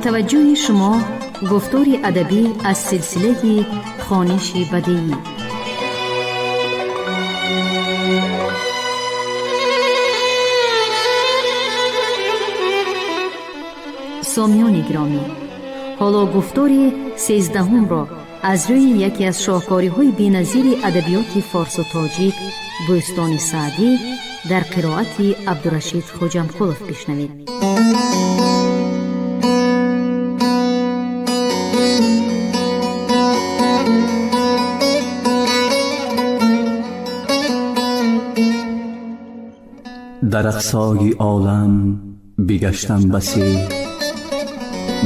Таваҷҷӯҳи шумо гуфтори адабӣ аз силсилаи хониши бадеӣ. Сомиёни гиромӣ, ҳоло гуфтори 13-ҳумро аз рӯи яке аз шоҳкориҳои беназири адабиёти форсу тоҷик, Бӯстони Саъдӣ, дар қироати Абдурашид Хоҷамқулов бишнавед. Дар ақсои олам бигаштам басе,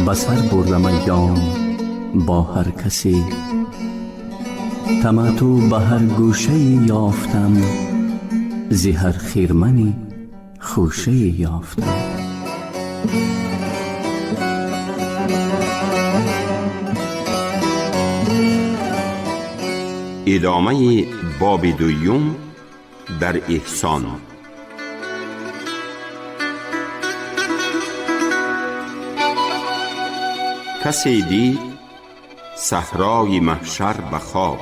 ба сар бурдам айём бо ҳар касе. Таматтӯъ ба ҳар гӯшае ёфтам, зи ҳар хирмани хӯшае ёфтам. Идомаи боби дуюм дар эҳсон. Касе дид саҳрои маҳшар ба хоб,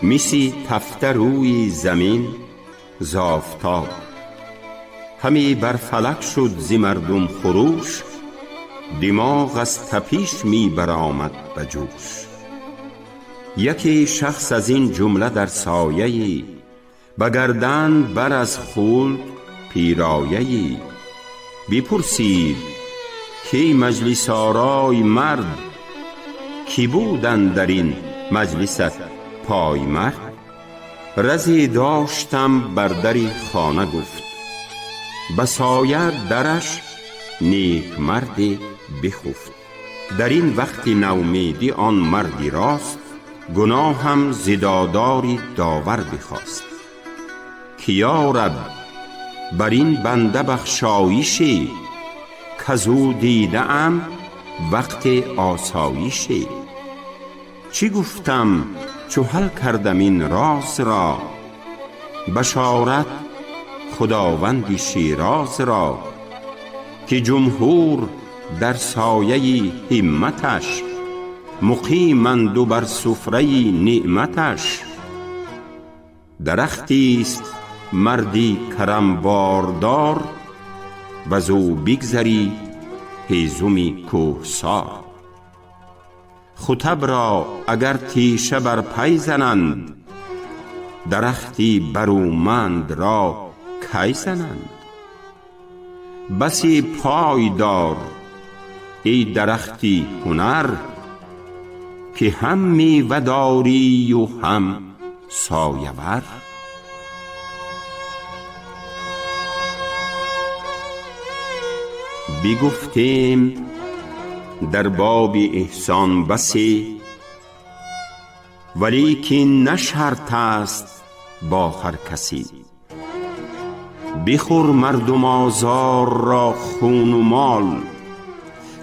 миси тафта рӯи замин з офтоб. Ҳаме бар фалак шуд зи мардум хурӯш, димоғ аз тапиш ми баромад ба ҷӯш. Яке шахс аз ин ҷумла дар сояе, ба гардан бар аз хулд пирояе. Бипурсид ки маҷлис орой мард, ки буд андар ин маҷлисат поймард? Разе доштам бар дари хона гуфт, ба соя дараш некмарде бихуфт. Дар ин вақти навмедӣ он марди рост, гуноҳам зи додори довар бихост. Ки ё раб, бар ин банда бахшоише, казу дидаам вақти осоише. Чӣ гуфтам чу ҳал кардам ин розро, башорат худованди Шерозро, ки ҷумҳур дар сояи ҳимматаш муқиманду бар суфраи неъматаш. Дарахтист марди карамбордор, вазу бигзарӣ ҳезуми кӯҳсор. Хутабро агар теша бар пай зананд, дарахти барумандро кай зананд? Басе пой дор, эй дарахти ҳунар, ки ҳам мева дорию ҳам соявар. Бигуфтем дар боби эҳсон басе, валекин на шарт аст бо ҳар касе. Бихӯр мардумозорро хуну мол,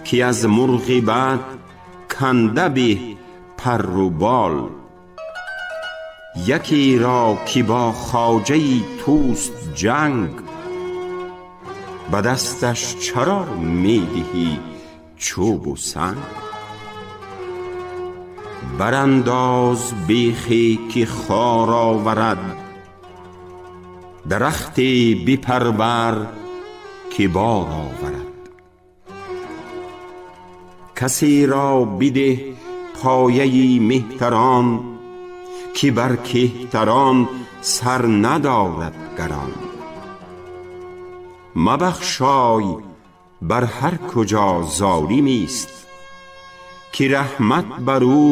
ки аз мурғи бад канда беҳ парру бол. Якеро ки бо хоҷаи туст ҷанг, ба дасташ чаро медиҳӣ чӯбу санг? Барандоз бехе ки хор оварад, дарахте бипарвар ки бор оварад. Касеро бидеҳ пояи меҳтарон, ки бар кеҳтарон сар надорад гарон. Мабахшой бар ҳар куҷо золимист, ки раҳмат бар ӯ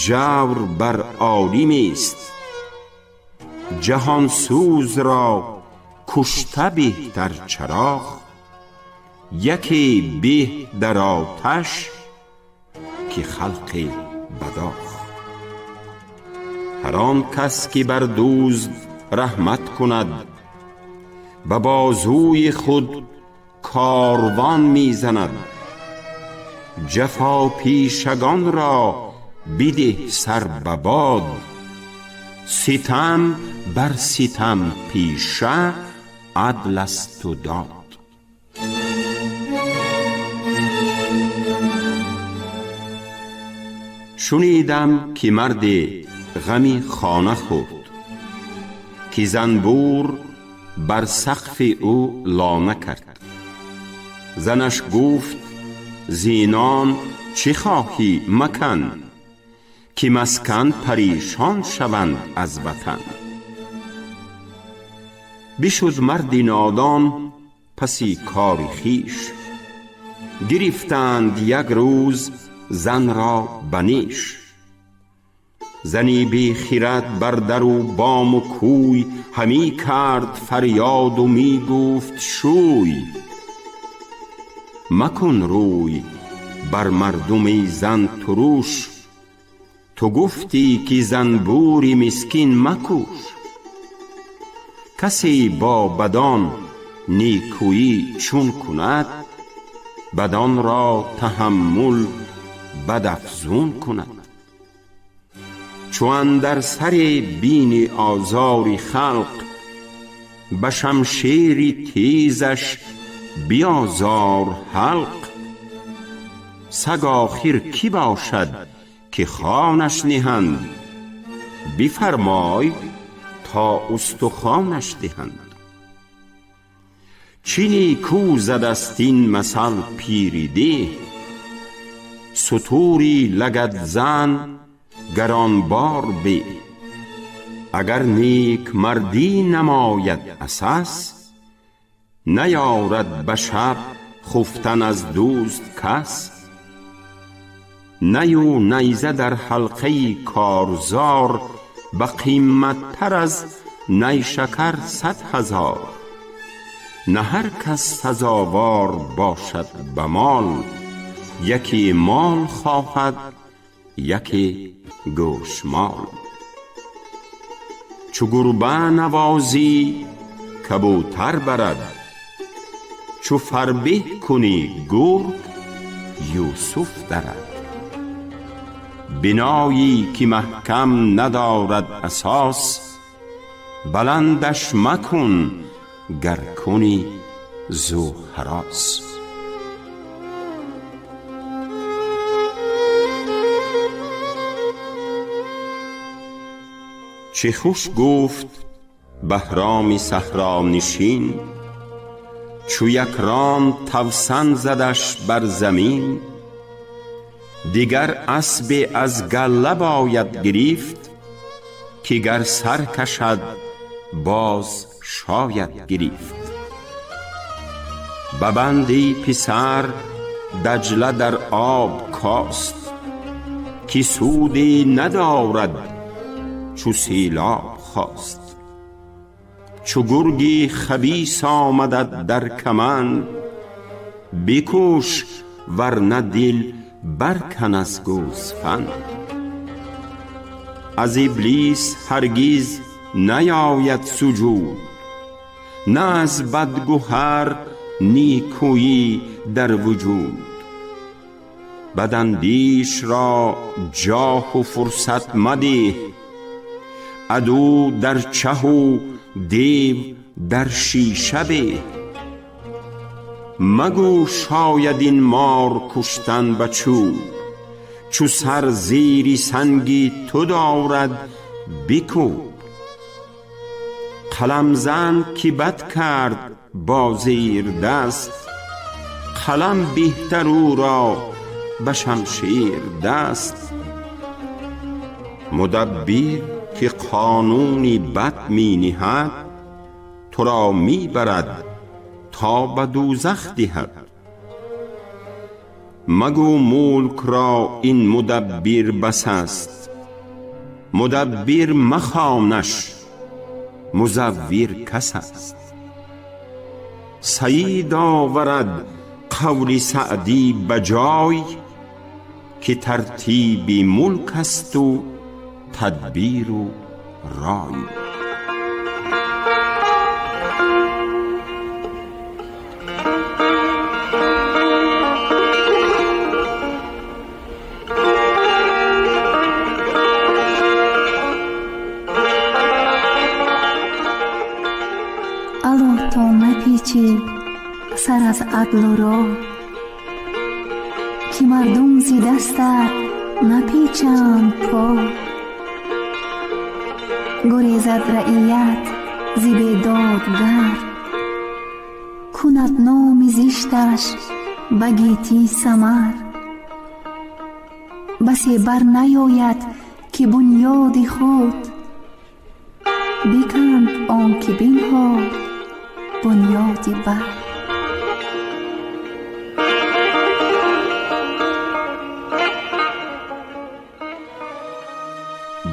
ҷавр бар олимист. Ҷаҳонсӯзро кушта беҳтар чароғ, яке беҳ дар оташ ки халқи бадоғ. Ҳар он кас ки бар дузд раҳмат кунад, ба бозуи худ корвон мезанад. Ҷафопешагонро бидеҳ сар ба бод, ситам бар ситам пеша адл асту дод. Шунидам, ки марде ғами хона хӯрд, ки занбур бар сақфи ӯ лона кард. Занаш гуфт: зинон чӣ хоҳӣ, макан, ки маскан паришон шаванд аз ватан. Бишуд марди нодон паси кори хеш, гирифтанд як рӯз зан ро ба неш. Зани бе хирад бар дару бому кӯй ҳамӣ кард фарёду ми гуфт: шӯй. Макун рӯй бар мардум, эй зан, туруш, ту гуфтӣ, ки занбури мискин макуш. Касе бо бадон некӯӣ чун кунад, бадон ро таҳаммул бад афзун кунад. Чу андар саре бинӣ озори халқ, ба шамшери тезаш биозор ҳалқ. Саг охир ки бошад, ки خوانش نهند؟ بفرمای تا استخوانش دهند. چه نیکو زده ست این مثل پیر ده: ستوری لگدزن گرانبار به. اگر نیک مردی نماید عسس، نیارد به شب خفتن از دوست کس. نی و نیزه در حلقه کارزار به قیمت تر از نیشکر 100,000. نه هر کس سزاوار باشد به مال، یکی مال خواهد، یکی گوشمال. چو گربه نوازی، کبوتر برد، چو فربه کنی گرگ، یوسف درد. بنایی که محکم ندارد اساس، بلندش مکن گر کنی زو هراس. چه خوش گفت بهرام صحرانشین، چو یکران توسن زدش بر زمین: دگر اسبی از گله باید گرفت، که گر سر کشد، باز شاید گرفت. ببند ای پسر دجله در آب کاست، که سودی ندارد چو سیلاب خاست. چو گرگی خبیث آمدت در کمند، بکش، ور نه دل برکن از گوسفند. از ابلیس هرگز نیاید سجود، نه از بدگهر نیکویی در وجود. بداندیش را جاه و فرصت مده، عدو در چه و دیو در شیشه به. مگو شاید این مار کشتن به چوب، چو سر زیر سنگی تو دارد، بکوب. قلم زن که بد کرد با زیردست، قلم بهتر او را به شمشیر دست. مدبر که قانونی بد می نهد، تو را می برد تا به دوزخ دهد. مگو ملک را این مدبر بس است، مدبر مخوانش، مزور کس است. سعید آورد قول سعدی به جای، که ترتیب ملک است و تدبیر و رای. Ало, то напечӣ сар аз адлу рой, ки мардум зи дастат. Напечанд по. Гурезад раият зи бедодгар, кунад номи зишташ ба гетӣ самар. Басе бар наёяд, ки бунёди худ биканд, он ки бинҳод бунёди бар.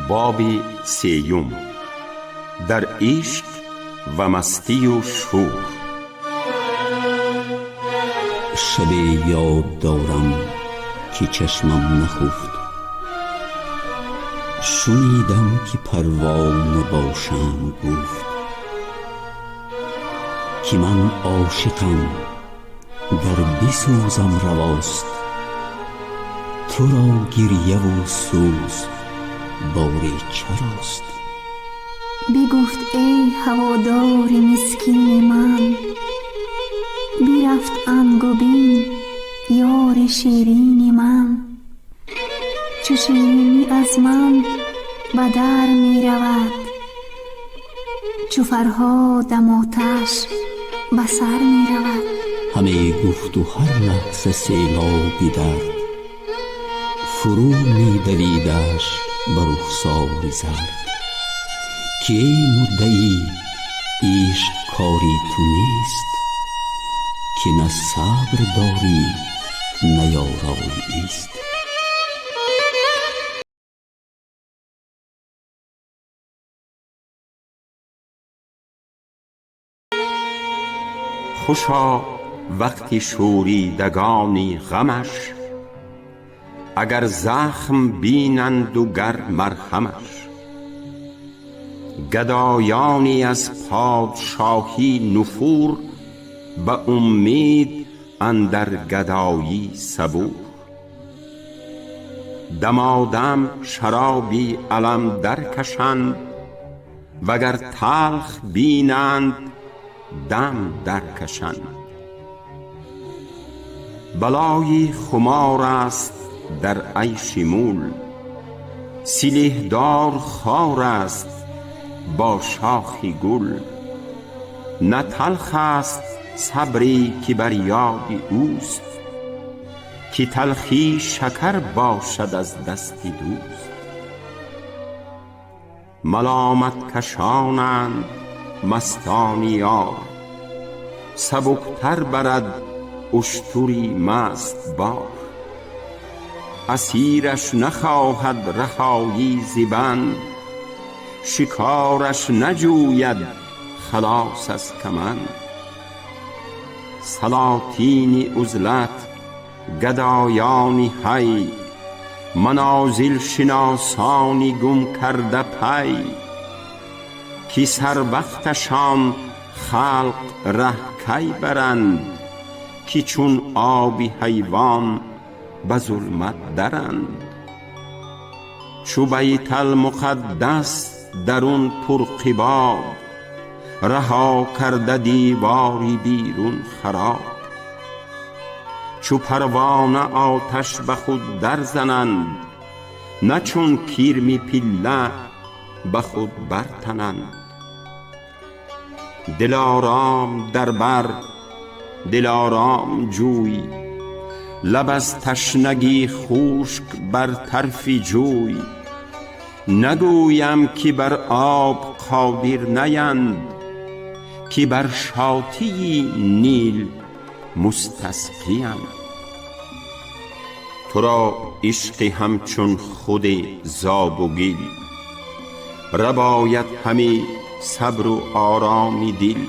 Боби сеюм: дар ишқ ва мастию шӯр. Шабе ёд дорам, ки чашмам нахуфт, шунидам, ки парвона бо шамъ гуфт, ки ман ошиқам, гар бисӯзам равост, туро гирьяву сӯз бори чарост? Бигуфт: эй ҳаводори мискини ман, бирафт ангубин ёри ширини ман. Чу ширинӣ аз ман ба дар меравад, чу Фарҳодам оташ ба сар меравад. Ҳаме гуфту ҳар лаҳза селоби дард фурӯ медавидаш ба рухсори зард, ки эй муддаӣ, ишқ кори ту нест, ки на сабр дорӣ, на ёрои ист. Хушо вақти шӯридагони ғамаш, агар захм бинанду гар марҳамаш. Гадоёне аз подшоҳӣ нуфур, ба умед андар гадоӣ сабур. Дамодам шароби алам даркашанд, вагар талх бинанд, дам даркашанд. Балои хумор аст дар айши мул, силеҳдор хор аст бо шохи гул. На талх аст сабре, ки бар ёди ӯст, ки талхӣ шакар бошад аз дасти дӯст. Маломаткашонанд мастони ёр, сабуктар барад уштури маст бор. Асираш нахоҳад раҳоӣ зи банд, шикораш наҷӯяд халос аз каманд. Салотини узлат, гадоёни ҳай, манозилшиносони гум карда пай, ки сарвақташон халқ раҳ кай баранд, ки чун оби ҳайвон ба зулмат даранд. Чу Байталмуқаддас дарун пурқибоб, раҳо карда девори берун хароб. Чу парвона оташ ба худ дарзананд, на чун кирми пилла ба худ бартананд. Дилором дар бар, дилором ҷӯй, лаб аз ташнагӣ хушк бар тарфи ҷӯй. Нагӯям, ки бар об қодир наянд, ки бар шотии Нил мустасқиянд. Туро ишқи ҳамчун худи з-обу гил рабояд, ҳами сабру ороми дил.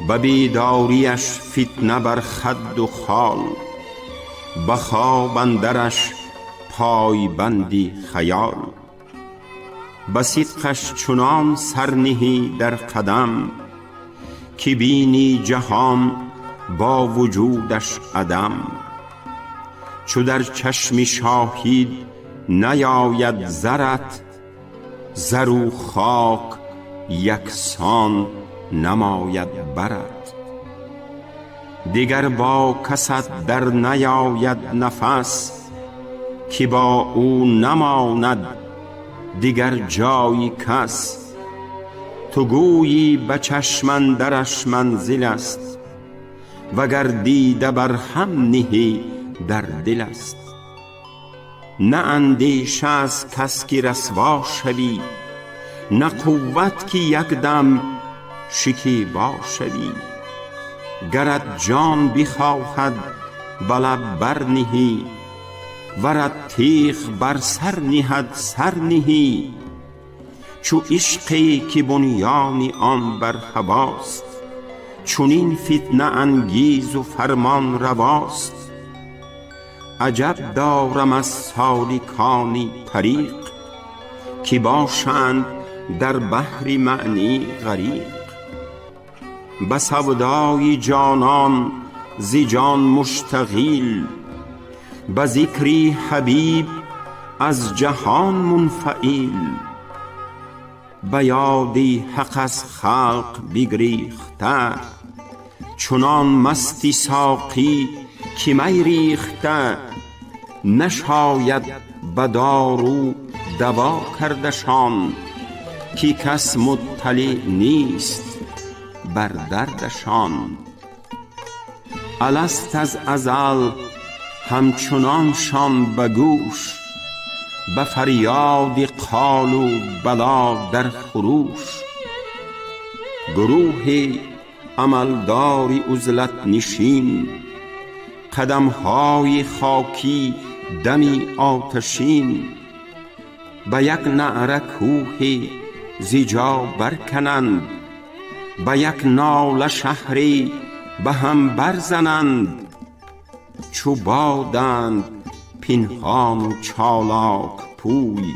Ба бедориаш фитна бар хадду хол, ба хоб андараш пойбанди хаёл. Ба сидқаш чунон сар ниҳӣ дар қадам, ки бинӣ ҷаҳон бо вуҷудаш адам. Чу дар чашми шоҳид наёяд зарат, зару хок яксон намояд барат. Дигар бо касат дар наёяд нафас, که با او نماند دگر جای کس. تو گویی به چشم اندرش منزل است، وگر دیده بر هم نهی در دل است. نه اندیشه از کس که رسوا شوی، نه قوت که یک دم شکیبا شوی. گرت جان بخواهد به لب بر نهی، ورت تیغ بر سر نهد سر نهی. چو عشقی که بنیان آن بر هواست، چنین فتنه انگیز و فرمان رواست. عجب دارم از سالکان طریق، که باشند در بحر معنی غریق. به سودای جانان ز جان مشتغل، به ذکر حبیب از جهان منفعل. به یاد حق از خلق بگریخته، چنان مست ساقی که می ریخته. نشاید به دارو دوا کردشان، که کس مطلع نیست بر دردشان. الست از ازل همچنانشان به گوش، به فریاد قالوا بلی در خروش. گروه عملدار عزلت نشین، قدمهای خاکی دمی آتشین. به یک نعره کوهی ز جا برکنند، به یک ناله شهری به هم برزنند. چو بادند پنهان و چالاک پوی،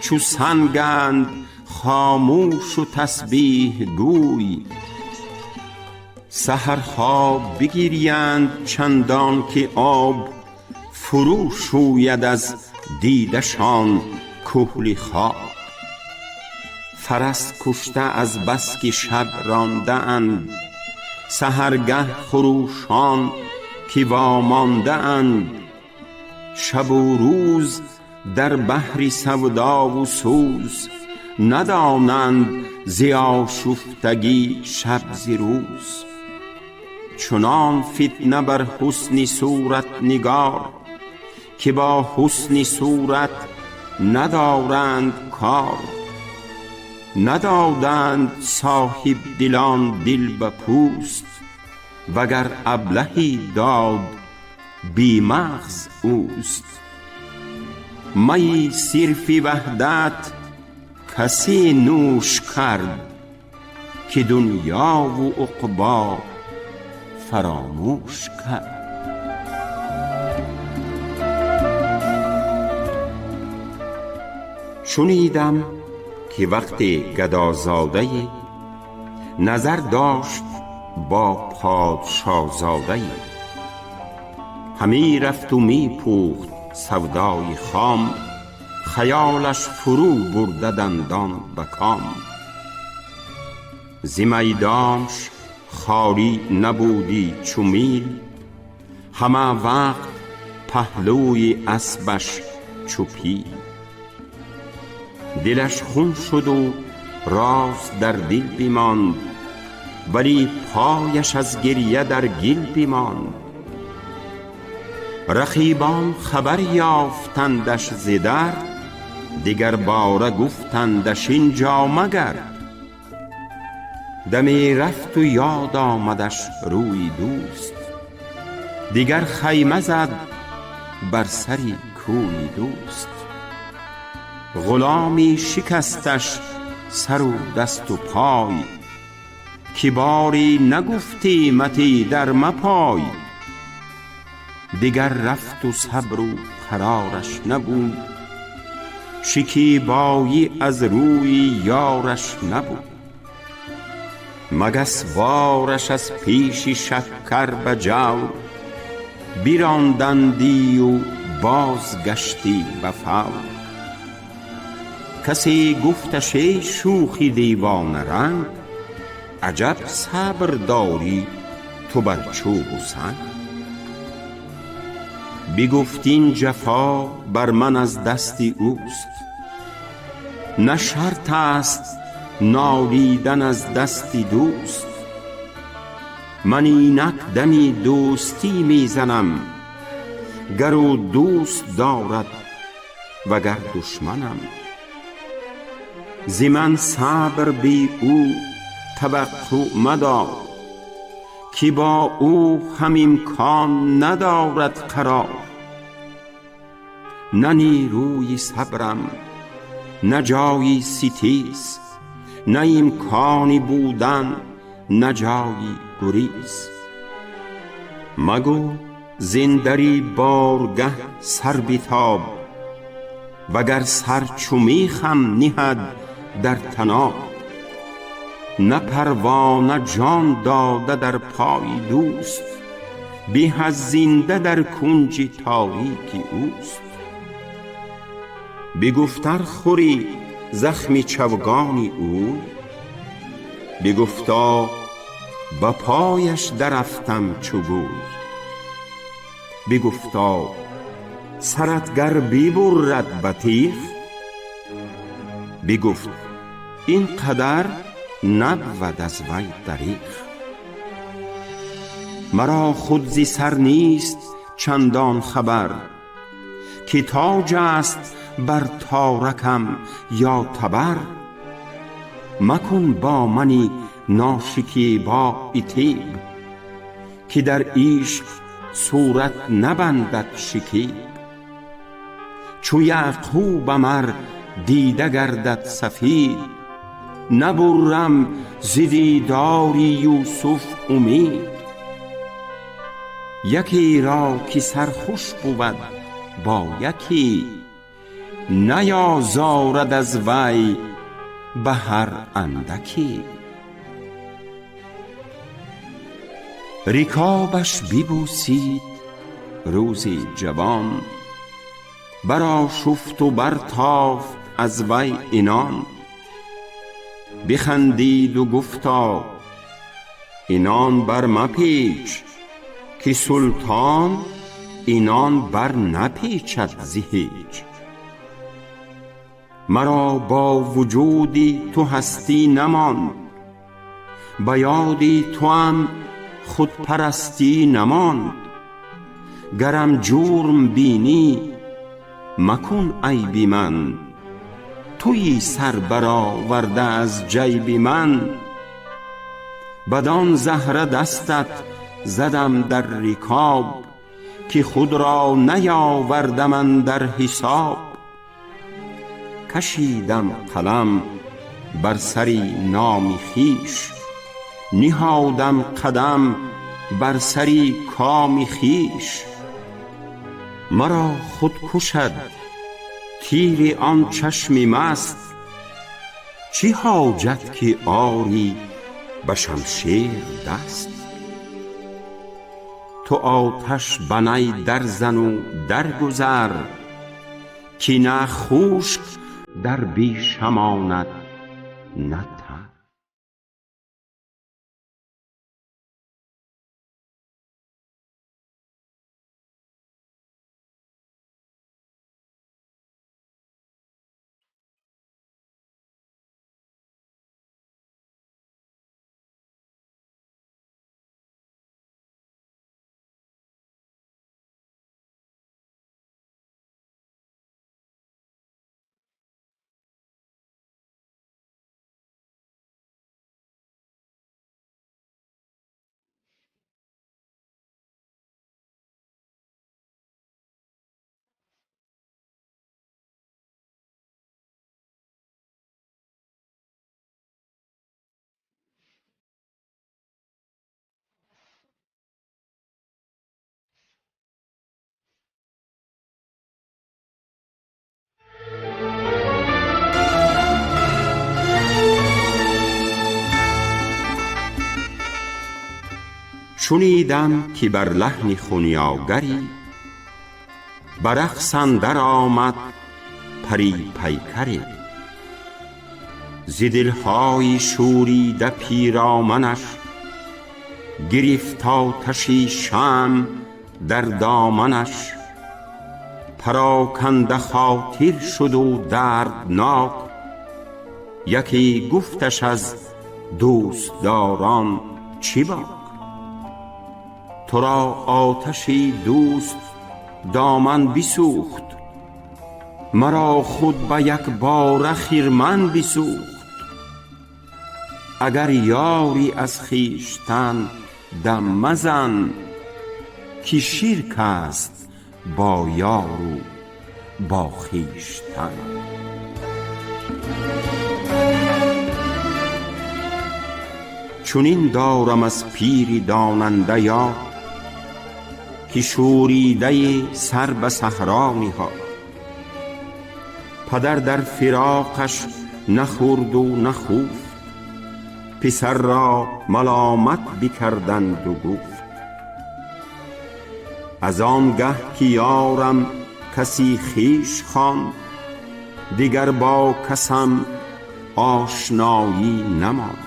چو سنگند خاموش و تسبیح گوی. سحرها بگریند چندان که آب، فرو شوید از دیده شان کحل خواب. فرس کشته از بس که شب رانده اند، سحرگه خروشان که وامانده اند. شب و روز در بحر سودا و سوز، ندانند ز آشفتگی شب ز روز. چنان فتنه بر حسن صورت نگار، که با حسن صورت ندارند کار. ندادند صاحب دلان دل به پوست، وگر ابلهی داد بی مغز اوست. می صرف وحدت کسی نوش کرد، که دنیا و عقبی فراموش کرد. شنیدم که وقتی گدازاده نظر داشت با پادشاهزاده، همی رفت و می پوخت سودای خام، خیالش فرو برده دندان به کام. ز میدانش خالی نبودی چو میل، همه وقت پهلوی اسبش چو پیل. دلش خون شد و راز در دل بماند، ولی پایش از گریه در گل بماند. رقیبان خبر یافتندش ز در، دگر باره گفتندش اینجا مگرد. دمی رفت و یاد آمدش روی دوست، دگر خیمه زد بر سر کوی دوست. غلامی شکستش سر و دست و پای، که باری نگفتیمت ایدر مپای. دگر رفت و صبر و قرارش نبود، شکیبایی از روی یارش نبود. مگس وارش از پیش شکر به جور، براندندی و بازگشتی به فور. کسی گفتش ای شوخ دیوانه رنگ، عجب صبر داری تو بر چوب و سنگ. بگفت این جفا بر من از دست اوست، نه شرط است نالیدن از دست دوست. من اینک دمی دوستی می زنم، گر او دوست دارد وگر دشمنم. ز من صبر بی او توقع مدار، که با او هم امکان ندارد قرار. نه نیروی صبرم نه جای ستیز، نه امکان بودن نه جای گریز. مگو زین دری بارگه سر بتاب، وگر سر چو میخم نهد در طناب. نه پروانه جان داده در پای دوست، به از زنده در کنج تاریک اوست. بگفت ار خوری زخم چوگان اوی، بگفتا به پایش درفتم چو گوی. بگفتا سرت گر ببرد به تیغ، بگفت این قدر نبود از وی دریغ. مرا خود ز سر نیست چندان خبر، که تاج است بر تارکم یا تبر. مکن با من ناشکیبا عتیب، که در عشق صورت نبندد شکیب. چو یعقوبم ار دیده گردد سفید، نبرم ز دیدار یوسف امید. یکی را که سرخوش بود با یکی، نیازارد از وی به هر اندکی. رکابش ببوسید روزی جوان، برآشفت و برتافت از وی عنان. بخندید و گفتا عنان بر مپیچ، که سلطان عنان بر نپیچد ز هیچ. مرا با وجود تو هستی نماند، به یاد توام خودپرستی نماند. گرم جرم بینی مکن عیب من، تویی سر برآورده از جیب من. بدان زهره دستت زدم در رکاب، که خود را نیاوردم اندر حساب. کشیدم قلم بر سر نام خویش، نهادم قدم بر سر کام خویش. مرا خود کشد تیر آن چشم مست، چه حاجت که آری به شمشیر دست. تو آتش به نی در زن و درگذر، که نه خشک در بیشه ماند نه تر. شنیدم که بر لحن خنیاگری، به رقص اندر آمد پری پیکری. ز دلهای شوریده پیرامنش، گرفت آتشی شمع در دامنش. Пароканда хотир шуд у дарднок, یکی گفتش از دوستداران چی باک؟ تو را آتشی دوست دامن بسوخت، مرا خود به یک باره خرمن بسوخت. اگر یاری از خویشتن دم مزن، که شرک است با یار و با خویشتن. چنین دارم از پیری داننده یاد، که شوریده سر به صحرا نهاد. پدر در فراقش نخورد و نخفت، پسر را ملامت بکردند و گفت: از آنگه که یارم کسی خویش خواند، دگر با کسم آشنایی نماند.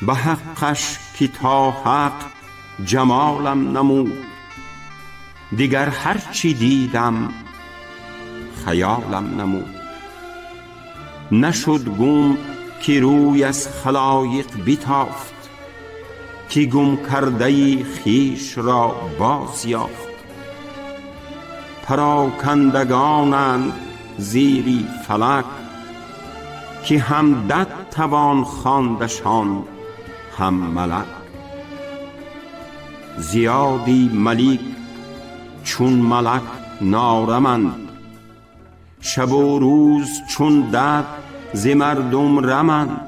به حقش که تا حق جمالم نمود، دگر هر چه دیدم خیالم نمود. نشد گم که روی از خلایق بتافت، که گم کرده خویش را باز یافت. پراکندگانند زیر فلک، که هم دد توان خواندشان هم ملک. زیادی ملیک چون ملک نارمند، شب و روز چون دد ز مردم رمند.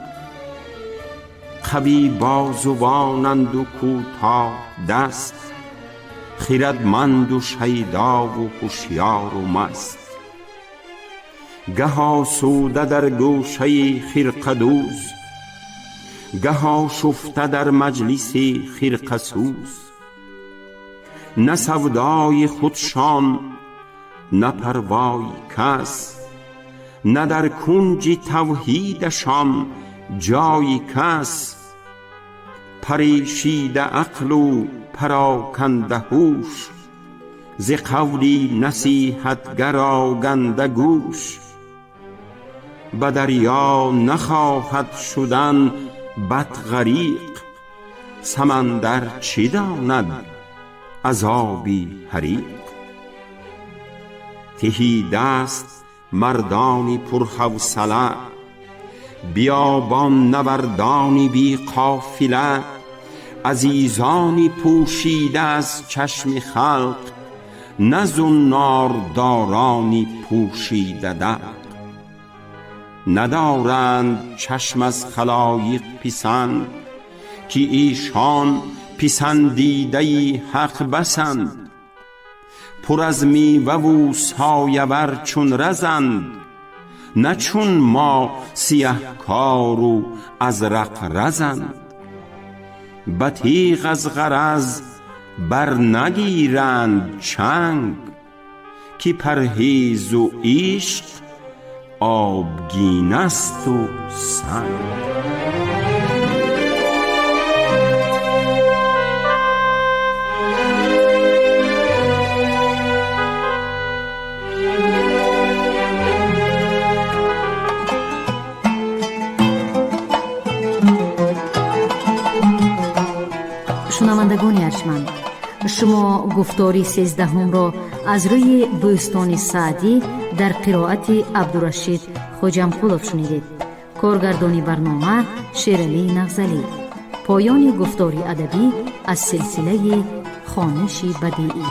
قوی بازوانند و کوتاه دست، خردمند و شیدا و هشیار و مست. گه آسوده در گوشه خرقه دوز، گه آشفته در مجلس خرقه سوز. نه سودای خودشان نه پروای کس، نه در کنج توحیدشان جای کس. پریشیده عقل و پراکنده هوش، ز قول نصیحتگر آگنده گوش. به دریا نخواهد شدن بط غریق، سمندر چه داند از آبی حریق. تهی دست مردانی پرحوصله، بیابان نوردانی بی قافله. عزیزانی پوشیده از چشم خلق، نه زناردارانی پوشیده دلق. ندارند چشم از خلایق پسند، که ایشان پسندیده حق بسند. پر از میوه و سایه ور چون رزند، نه چون ما سیه کار و ازرق رزند. به تیغ از غرض بر نگیرند چنگ، که پرهیز و عشق آبگینه است و سنگ. Шунавандагони арҷманд, шумо гуфтори 13-ҳумро аз рӯи Бӯстони Саъдӣ дар қироати Абдурашид Хоҷамқулов шунидед. Коргардони барнома Шералӣ Нағзалӣ. Поёни гуфтори адабӣ аз силсилаи хониши бадиӣ.